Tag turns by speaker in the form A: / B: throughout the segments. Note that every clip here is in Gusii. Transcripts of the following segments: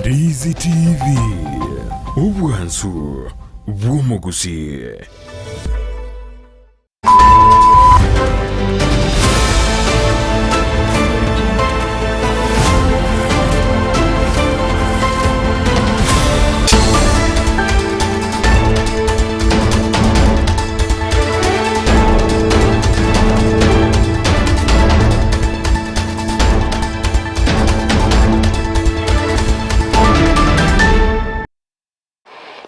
A: Ndizi TV, obwansu bw'omogusii.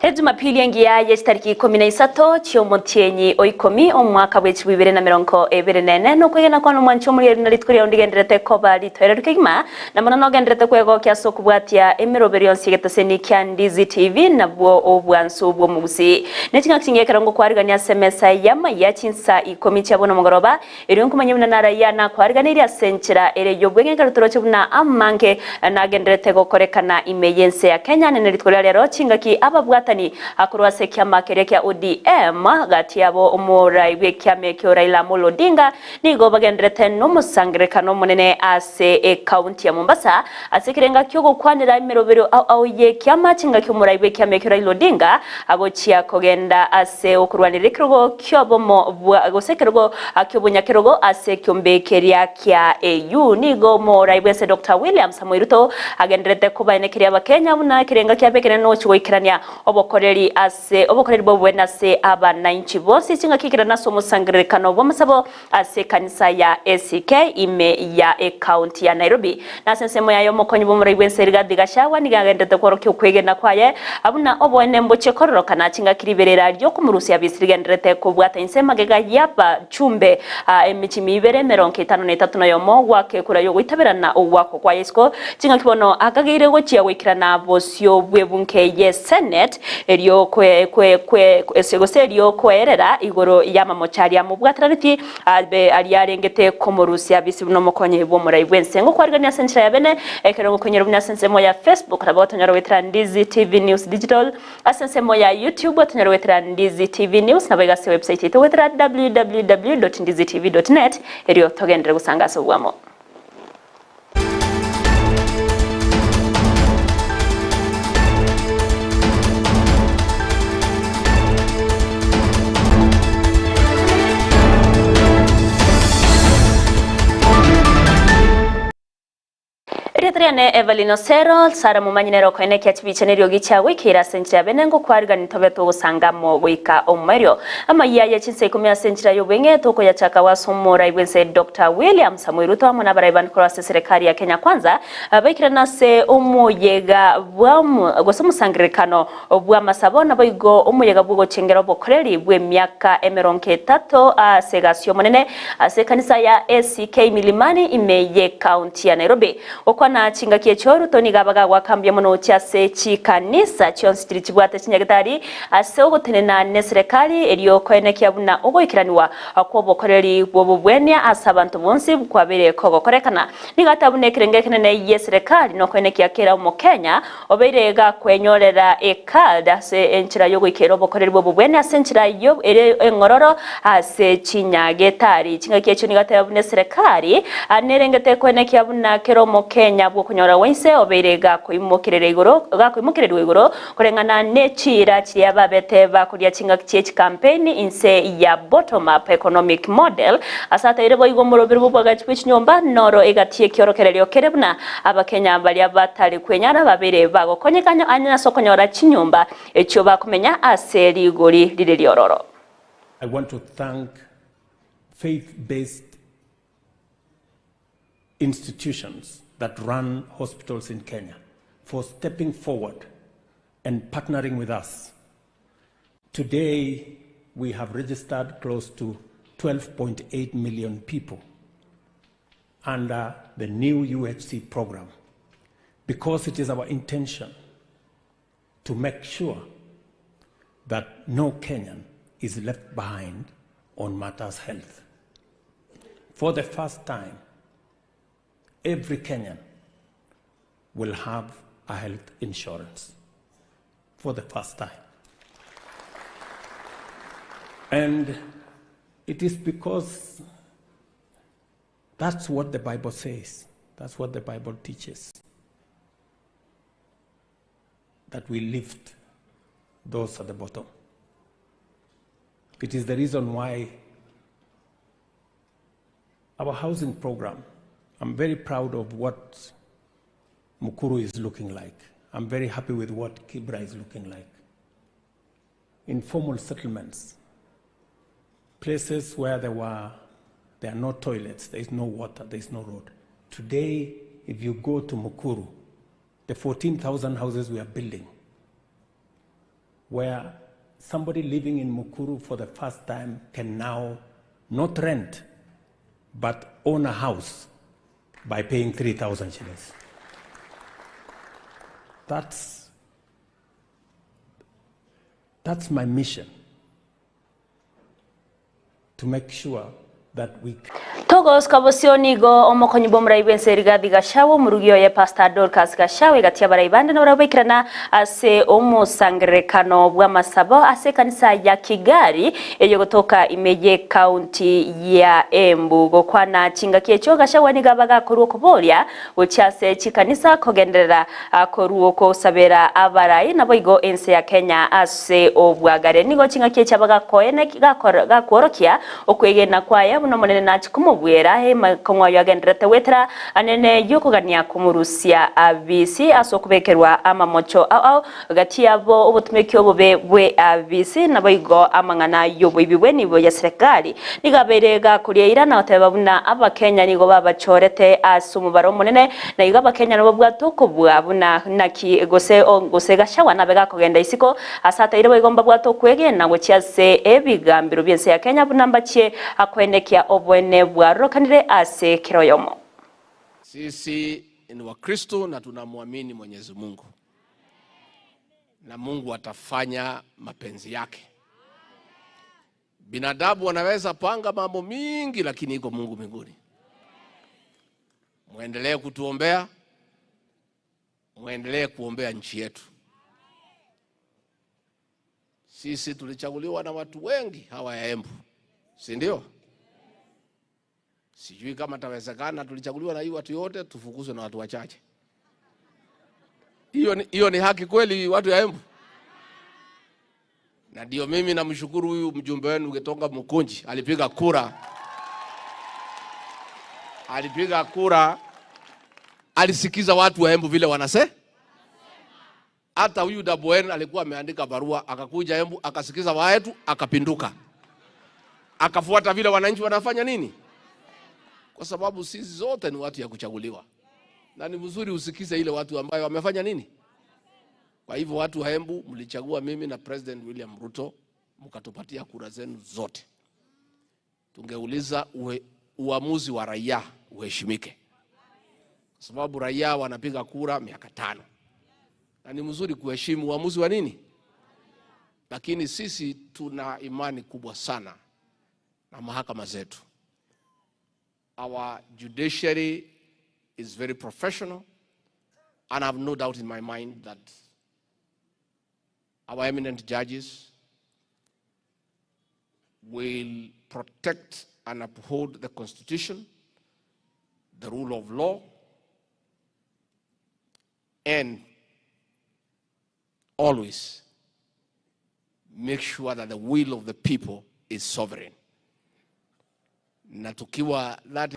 B: Ejumapili engiya ye chitariki ikomi na isato chi'omotienyi o ikomi omwaka bwe chibwa ibere na merongo ebere na ene, nokwegena kwane omwanchi omorigereria na rituko riao ndigendererete koba ritoereru kegima, na mono nogendererete kwegokia ase okobwatia emeroberi yonsi y'egeteseni kia Ndizi TV nabwo obwansu bw'omogusii. Ne ching'aki chingiya ekero ngokwarigania ase emesa y'amaiya chinsa ikomi chia bono mogoroba, Erio nkomanye buna naraiya nakwariganeirie ase enchera ere y'obweng'e ekero toroche buna amange nagendererete gokorekana ime y'ense ya Kenya nene rituko ria rero chingaki ababwatani korwa ase ekiama keria kia ODM gati yabo omorai bw'ekiama ekio Raila Amolo Odinga nigo bagendererete nomosangererekano omonene ase ekaunti ya Mombasa ase ekerenga ki'ogokwanera emeroberio ao ao y'ekiama chingaki omorai bw'ekiama ekio Raila Odinga agochia kogenda ase okorwanerera ekerogo ki'obomo bwa gose ekerogo ki'obonyakerogo ase ekiombe keria kia AU. Nigo omorai bw'ense Doctor William Samoei Ruto agendererete kobaenekeria abakenya buna ekerenga kiabo ekenene nogochia goikerania obokoreri ase obokoreri bw'oboene ase abanainchi bonsi chingaki ekerana ase omosangererekano bw'amasabo ase ekanisa ya ACK ime ya ecounty ya Nairobi. Na ase ensemo yaye omokonyi bw'omorai bw'ense Rigathi Gachagua nigo agenderete kworokia okwegena kwaye buna oboene mbochie kororokana chingaki riberera riokomorusia abisi rigendererete kobwata inse magega y'abachumbe emichimi ibere emerongo etano na etato na oyomo goaka ekura y'ogoitaberana ogoakwa kwaye isiko chingaki bono akageire gochia goikerana bosio bw'ebunge ye Senate Erio gose erio koerera igoro y'amamocho aria amobwataraneti abe aria arengete komorusia abisi buna omokonyi bw'omorai bw'ense. Ngokwarigania ase enchera ya bene, ekero ngokonyora buna ase ensemo ya Facebook nabo otonyora goetera Ndizi TV News Digital, ase ensemo ya YouTube otonyora goetera Ndizi TV News, naboigo ase website yaito goetera www.ndizitv.net erio togenderere gosanga ase obwamo. Erieta riane Evelyn Osero, Sarah Momanyi nere okoenekia chibicha neriogi chia goikeira ase enchera ya bene ngokwarigani tobe togosanga amo goika omoerio. Amayia ye chinsa ikomi ase enchera y'obweng'e tokoyachaka ase omorai bw'ense Doctor William Samoei Ruto amo nabarai bande korwa ase eserekari ya Kenya Kwanza baikerane ase omoyega bwa gose omosangererekano bw'amasabo naboigo omoyega bw'ogochengera obokoreri bw'emiaka emerongo etato ase egasi y'Omonene ase ekanisa ya ACK Milimani ime y'ecounty ya Nairobi. Gokwana chingaki echio Ruto nigo abaga goaka mbuya mono gochia ase chikanisa chionsi chiria chibwate chinyagitari ase ogotenena neserekari erio koenekia buna ogoikeranigwa kw'obokoreri bw'obobwenia ase abanto bonsi kwabeire kogokorekana. Nigo ata buna ekerengo ekenene gi'eserekari nokoenekia kera Omokenya obeire gakwenyorera ecard ase enchera y'ogoikera obokoreri bw'obobwenia ase enchera ere eng'ororo ase chinyagetari. Chingaki echio nigo ateba buna eserekari nerengete koenekia buna kera Omokenya bw'okonyora gwainse obeire gakoimokerera igoro gakoimokererwa igoro Koreng'ana ne chiira chiria babete bakoria chingaki chie chikampeini inse ya Bottom Up Economic Model, ase ataire boigo omoroberi bw'obwagachi bwe chinyomba noro egati y'ekiorokererio kere buna Abakenya baria batari kwenyara babeire bagokonyeka anya ase okonyora chinyomba echio bakomenya ase rigori rire riororo.
C: I want to thank faith-based institutions that run hospitals in Kenya for stepping forward and partnering with us. Today, we have registered close to 12.8 million people under the new UHC program because it is our intention to make sure that no Kenyan is left behind on matters health. For the first time, every Kenyan will have a health insurance. For the first time. And it is because that's what the Bible says. That's what the Bible teaches. that we lift those at the bottom. It is the reason why our housing program, I'm very proud of what Mukuru is looking like. I'm very happy with what Kibra is looking like. Informal settlements, places where there were there are no toilets, there is no water, there is no road. Today, if you go to Mukuru, the 14,000 houses we are building, where somebody living in Mukuru for the first time can now not rent, but own a house by paying 3,000 shillings. That's, that's my mission to make sure that we
B: Togoska bosio nigo omokonyi bw'omorai bw'ense Rigathi Gachagua omorugi oye Pastor Dorcas Gachagua egatia abarai bande na barabwo baikirana ase omosangererekano bw'amasabo ase ekanisa ya Kigari eyogotoka ime y'ecounty ya Embu. Gokwana chingaki echio Gachagua nigo abagakorwa okoboria gochia ase chikanisa kogenderera korwa okosabera abarai naboigo ense ya Kenya ase obwagare. Nigo chingaki echi abagakoene gakworokia okwegena kwaye buna Omonene nachie komobuera emakong'u ayio agendererete goetera anene y'okogania komorusia abisi ase okobekerwa amamocho ao ao gati yabo obotumeki obobe bwe abisi naboigo amang'ana y'oboibi bw'enibo ya serikali nigo abeire gakoria eira na goteba buna abakenya nigo babachorete ase omobaro omonene na igo abakenya nababwate okobua buna naki gose gose Gachagua nabe gakogenda isiko Ase ataire boigo mbabwate okwegena gochia ase ebigambero bi'ense ya Kenya buna mbachie koenekia oboene bwarorokanire ase kera oyomo.
D: Sisi ni Wakristo na tunamwamini Mwenyezi Mungu na Mungu atafanya mapenzi yake. Binadamu wanaweza panga mambo mingi, lakini iko Mungu mbinguni. Mwendelee kutuombea, mwendelee kuombea nchi yetu. Sisi tulichaguliwa na watu wengi hawa ya Embu, si ndio? Sijui kama tawezekana, tulichaguliwa na hii watu yote, tufukuzwe na watu wachache. Hiyo ni, hiyo ni haki kweli, watu ya Embu? Na ndio mimi namshukuru huyu mjumbe wenu Gitonga Mukunji, alipiga kura, alipiga kura, alisikiza watu wa Embu vile wanase. Hata huyu Dabwen alikuwa ameandika barua, akakuja Embu akasikiza watu, akapinduka, akafuata vile wananchi wanafanya nini, kwa sababu sisi zote ni watu ya kuchaguliwa, na ni mzuri usikize ile watu ambayo wamefanya nini. Kwa hivyo watu wa Embu mlichagua mimi na President William Ruto, mkatupatia kura zenu zote. Tungeuliza uwe, uamuzi wa raia uheshimike, kwa sababu raia wanapiga kura miaka tano, na ni mzuri kuheshimu uamuzi wa nini. Lakini sisi tuna imani kubwa sana na mahakama zetu. Our judiciary is very professional and I have no doubt in my mind that our eminent judges will protect and uphold the Constitution, the rule of law, and always make sure that the will of the people is sovereign. Na tukiwa that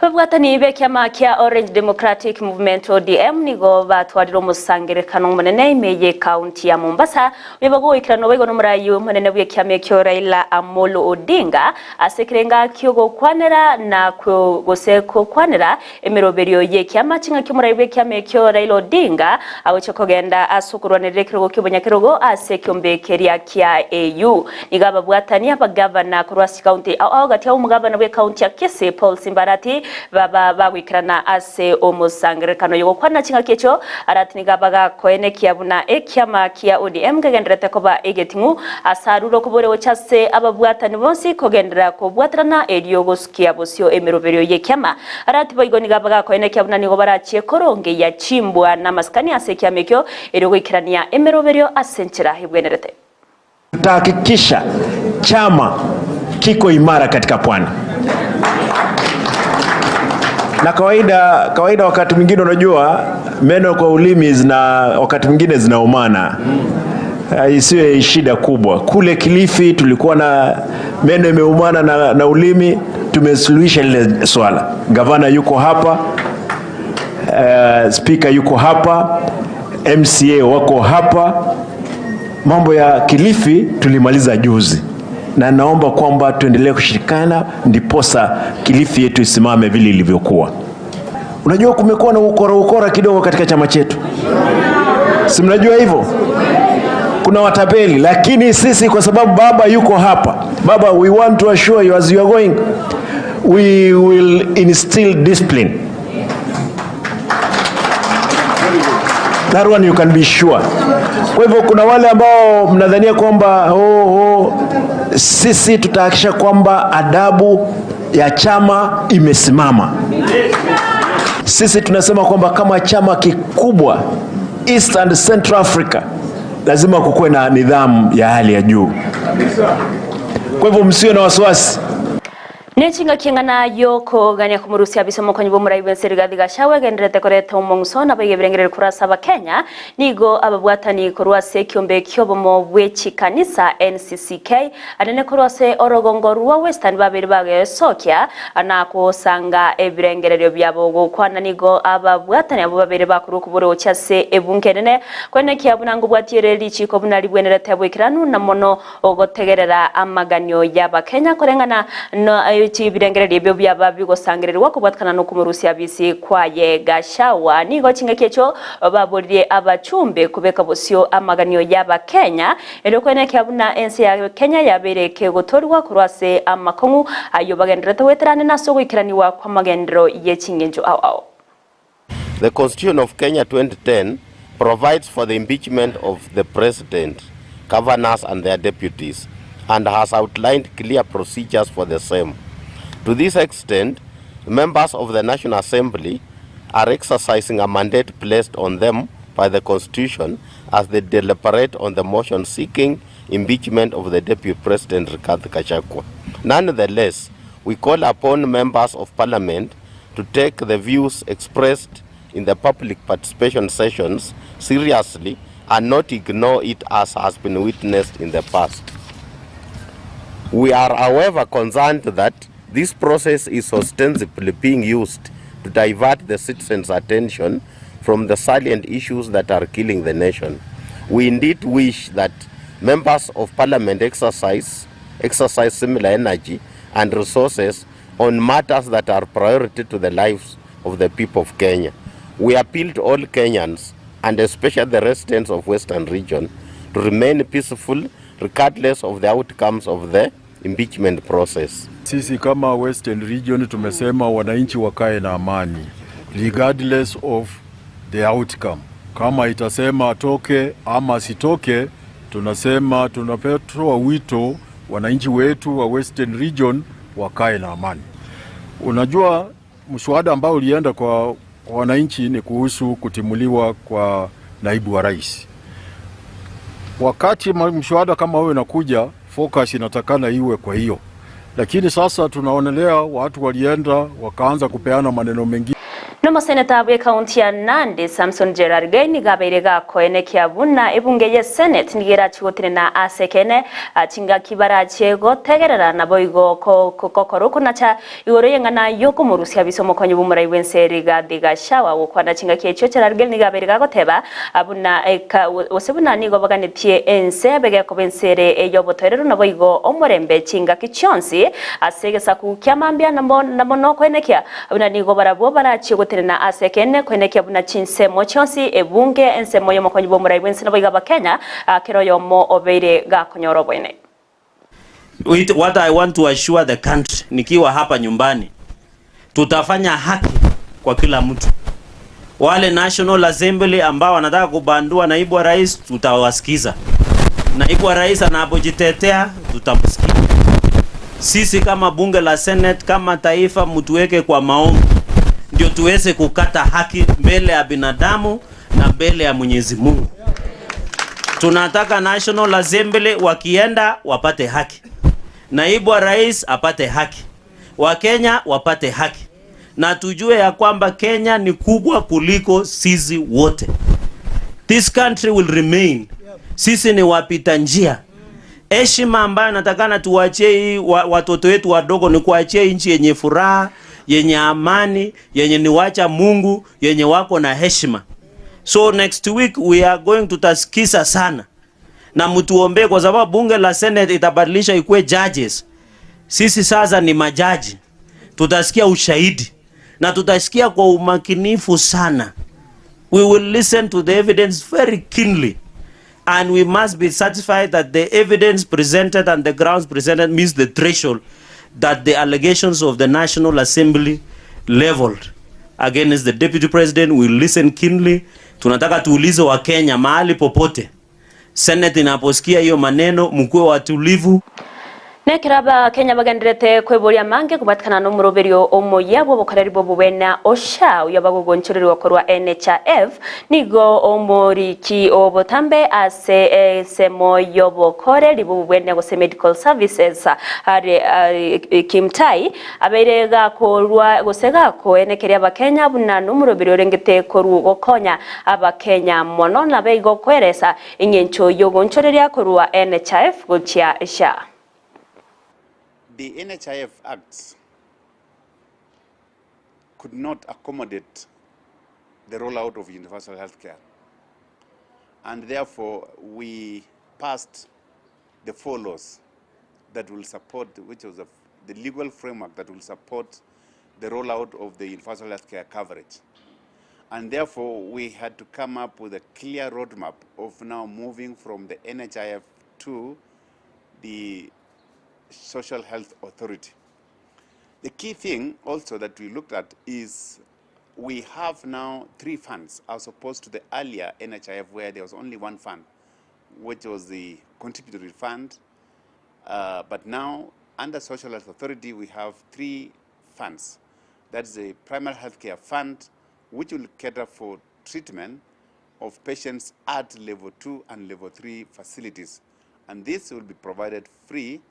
B: Ababwatani b'ekiama kia Orange Democratic Movement, ODM, nigo batwarire omosangerekano omonene ime y'ekaunti ya Mombasa, oyo bagoikerana boigo nomorai omonene bw'ekiama ekio Raila Amolo Odinga ase ekerenga ki'ogokwanera na gose gokwanera emeroberio y'ekiama ching'aki omorai bw'ekiama ekio Raila Odinga agochia kogenda ase okorwanerera ekerogo ki'obonyakerogo ase ekiombe keria kia AU. Nigo ababwatani abagavana korwa ase chikaunti ao ao gati y'omogavana bw'ekaunti ya Kisii Paul Simbarati baba bagoikerana ase omosangererekano oyo gokwana ching'aki echio arati nigo abagakoenekia buna ekiama kia ODM kegendererete koba egeting'u ase arure okoboria gocha ase ababwatani bonsi kogenderera kobwaterana erio gosukia bosio emeroberio y'ekiama. Arati boigo nigo abagakoenekia buna nigo barachie korongeyia chimbwa namasikani ase ekiama ekio erio goikerania emeroberio ase enchera ebwenerete.
E: Tutahakikisha chama kiko imara katika pwani. Na kawaida kawaida, wakati mwingine unajua meno kwa ulimi zina wakati mwingine zinaumana, isiwe shida kubwa. Kule Kilifi tulikuwa na meno imeumana na ulimi, tumesuluhisha lile swala. Gavana yuko hapa, spika yuko hapa, MCA wako hapa. Mambo ya Kilifi tulimaliza juzi, na naomba kwamba tuendelee kushirikiana ndiposa Kilifi yetu isimame vile ilivyokuwa. Unajua, kumekuwa na ukora ukora kidogo katika chama chetu, si mnajua hivyo? Kuna watapeli, lakini sisi kwa sababu baba yuko hapa, baba, we want to assure you as you are going, we will instill discipline. That one you can be sure. Kwa hivyo kuna wale ambao mnadhania kwamba oh, sisi tutahakikisha kwamba adabu ya chama imesimama. Sisi tunasema kwamba kama chama kikubwa East and Central Africa lazima kukuwe na nidhamu ya hali ya juu. Kwa hivyo msiwe na wasiwasi.
B: Nechinga king'ana yokogania kumurusia bisomo konyi bomurai bwense Rigathi Gachagua egenderete koreta omong'uso nabo igebirengereri korwa Abakenya nigo ababwatani korwa ase ekiombe kiobomo bwe chikanisa NCCK anene korwa ase orogongo rwa Western babere bagesokia na kosanga ebirengererio biabo gokwana nigo ababwatani abo babere bakorwa okoborocha ase ebunge enene kwenekia buna ngobwatiere richiko buna ribwenerete bwekiranu na mono ogotegerera amaganio y'Abakenya koreng'ana no chibirengererio ebio biaba bigosangererwa kobwatikana nokumurusia bisi kwaye Gachagua nigo chingaki echo baboririe abachumbe kubeka bosio amaganio y'Abakenya erio kwenekia buna ense ya Kenya yabeire kegotorwa korwa ase amakong'u ayo bagenderete gweterane nase ogoikeraniwa kwa magendero ye ching'encho ao ao.
F: The Constitution of Kenya 2010 provides for the impeachment of the president, governors and their deputies, and has outlined clear procedures for the same. To this extent, members of the National Assembly are exercising a mandate placed on them by the Constitution as they deliberate on the motion seeking impeachment of the Deputy President Rigathi Gachagua. Nonetheless, we call upon members of Parliament to take the views expressed in the public participation sessions seriously and not ignore it as has been witnessed in the past. We are, however, concerned that this process is ostensibly being used to divert the citizens' attention from the salient issues that are killing the nation. We indeed wish that members of Parliament exercise similar energy and resources on matters that are priority to the lives of the people of Kenya. We appeal to all Kenyans, and especially the residents of Western Region, to remain peaceful regardless of the outcomes of the impeachment process.
G: Sisi kama Western Region tumesema wananchi wakae na amani regardless of the outcome. Kama itasema atoke ama asitoke, tunasema tunatoa wito wananchi wetu wa Western Region wakae na amani. Unajua, mswada ambao ulienda kwa wananchi ni kuhusu kutimuliwa kwa naibu wa rais. Wakati mswada kama huo unakuja, focus inatakana iwe kwa hiyo, lakini sasa tunaonelea watu walienda wakaanza kupeana maneno mengi.
B: Nomo seneta bwe kaunti ya Nandi Samson Cherargei nigabeire gakoenekia buna ebunge ye Senate nigera chigotire asekene achinga kibara chegotegerera nabo igo kokoro kunacha igoro yeng'ana yokomurusia bisomo konyi bumurai bwense Rigathi Gachagua gokwana chingaki echo Cherargei nigabeire gagoteba abuna ose buna nigo baganetie ense begekoba ensere eyobotoereru nabo igo omorembe chingaki chionsi ase egesaku kiamambia namo nokoenekia abuna nigo barabwo barachie na asekene kwenekia buna chinsemo chionsi ebunge ensemo yomokonyi bomurai bwense nabo iga Bakenya kero yomo obeire gakonyora bwene.
H: What I want to assure the country, nikiwa hapa nyumbani, tutafanya haki kwa kila mtu. Wale National Assembly ambao wanataka kubandua naibu wa rais, tutawasikiza. Naibu wa rais anapojitetea, tutamsikia. Sisi kama bunge la Senate, kama taifa, mtuweke kwa maombi ndio tuweze kukata haki mbele ya binadamu na mbele ya Mwenyezi Mungu. Tunataka National Assembly wakienda wapate haki, naibu wa rais apate haki, Wakenya wapate haki. Na tujue ya kwamba Kenya ni kubwa kuliko sisi wote. This country will remain. Sisi ni wapita njia. Heshima ambayo natakana tuwachie hii watoto wetu wadogo ni kuachia nchi yenye furaha, yenye amani, yenye ni wacha Mungu, yenye wako na heshima. So next week we are going tutasikiza sana na mtuombee, kwa sababu bunge la Senate itabadilisha ikuwe judges. Sisi sasa ni majaji, tutasikia ushahidi na tutasikia kwa umakinifu sana. We will listen to the evidence very keenly and we must be satisfied that the evidence presented and the grounds presented meets the threshold that the allegations of the National Assembly leveled against the deputy president. We listen keenly. Tunataka tuulize Wakenya mahali popote Senate inaposikia hiyo maneno, mkuwe watulivu.
B: Nekero Abakenya bagenderete kweboria amange kobatikana nomoroberio omoyia bw'obokoreri bw'obobe na OSHA oyio bagogonchorerwa korwa NHIF, nigo omoriki obotambe ase ensemo y'obokoreri bw'obobwenia gose Medical Services are Kimtai abeire gakorwa gose gakoenekeria Abakenya buna nomoroberio orengete korwa gokonya Abakenya mono nabeigo koeresa Eng'encho y'ogoonchoreria korwa NHIF gochia SHA.
I: The NHIF Act could not accommodate the rollout of universal health care. And therefore, we passed the four laws that will support, which was a, the legal framework that will support the rollout of the universal health care coverage. And therefore, we had to come up with a clear roadmap of now moving from the NHIF to the Social Health Authority. The key thing also that we looked at is we have now three funds as opposed to the earlier NHIF where there was only one fund, which was the contributory fund. Uh, but now, under Social Health Authority, we have three funds. That's the Primary Healthcare Fund, which will cater for treatment of patients at level 2 and level 3 facilities. And this will be provided free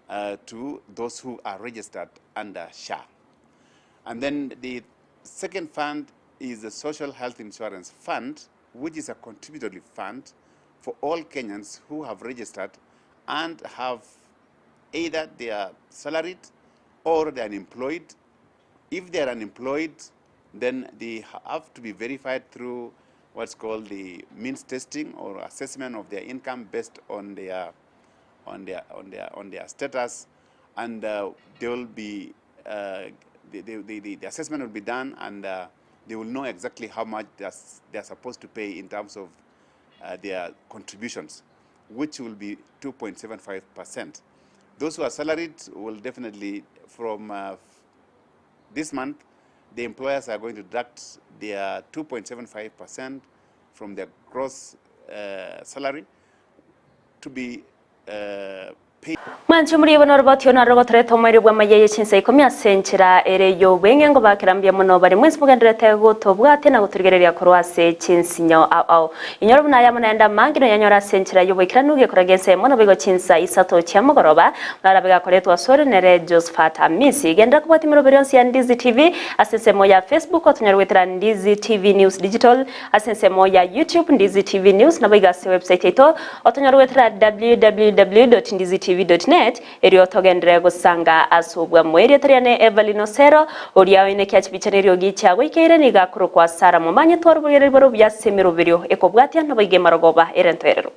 I: uh, to those who are registered under SHA. And then the second fund is the Social Health Insurance Fund, which is a contributory fund for all Kenyans who have registered and have either they are salaried or they are unemployed. If they are unemployed, then they have to be verified through what's called the means testing or assessment of their income based on their on their on their on their status, and uh, they will be uh, the, the, the, the assessment will be done, and uh, they will know exactly how much they are, they are supposed to pay in terms of uh, their contributions, which will be 2.75 percent. Those who are salaried will definitely, from uh, this month, the employers are going to deduct their 2.75 percent from their gross uh, salary to be uh, paid.
B: Mwanche muri bono oroboti ono arogotorete omoerio bw'amaiga ye chinsa ikomi ase enchera ere y'obweng'e ngobakera mbuya mono bare mwensi mogendererete gotobwatia na gotorigereria korwa ase chinsinyo ao ao. Inyora buna aya amo naende amange noyanyore ase enchera y'oboikeranu gekora gi'ensemo naboigo chinsa isato chia mogoroba narabe gakoretwa asore nere Josephat Amisi. Genderera kobwatia emeroberi yonsi ya Ndizi TV ase ensemo ya Facebook otonyare goetera Ndizi TV News Digital ase ensemo ya YouTube Ndizi TV News naboigo ase website yaito otonyare goetera www.ndizitv.net erio togenderere gosanga ase obwamo. Erieta riane Evelyn Osero oria oinekia chibicha neriogi chiagoikeire nigo akorokwa Sarah Momanyi twaroboririe riboro buya ase emeroberio ekobwatia naboigo emarogoba ere ntoerero.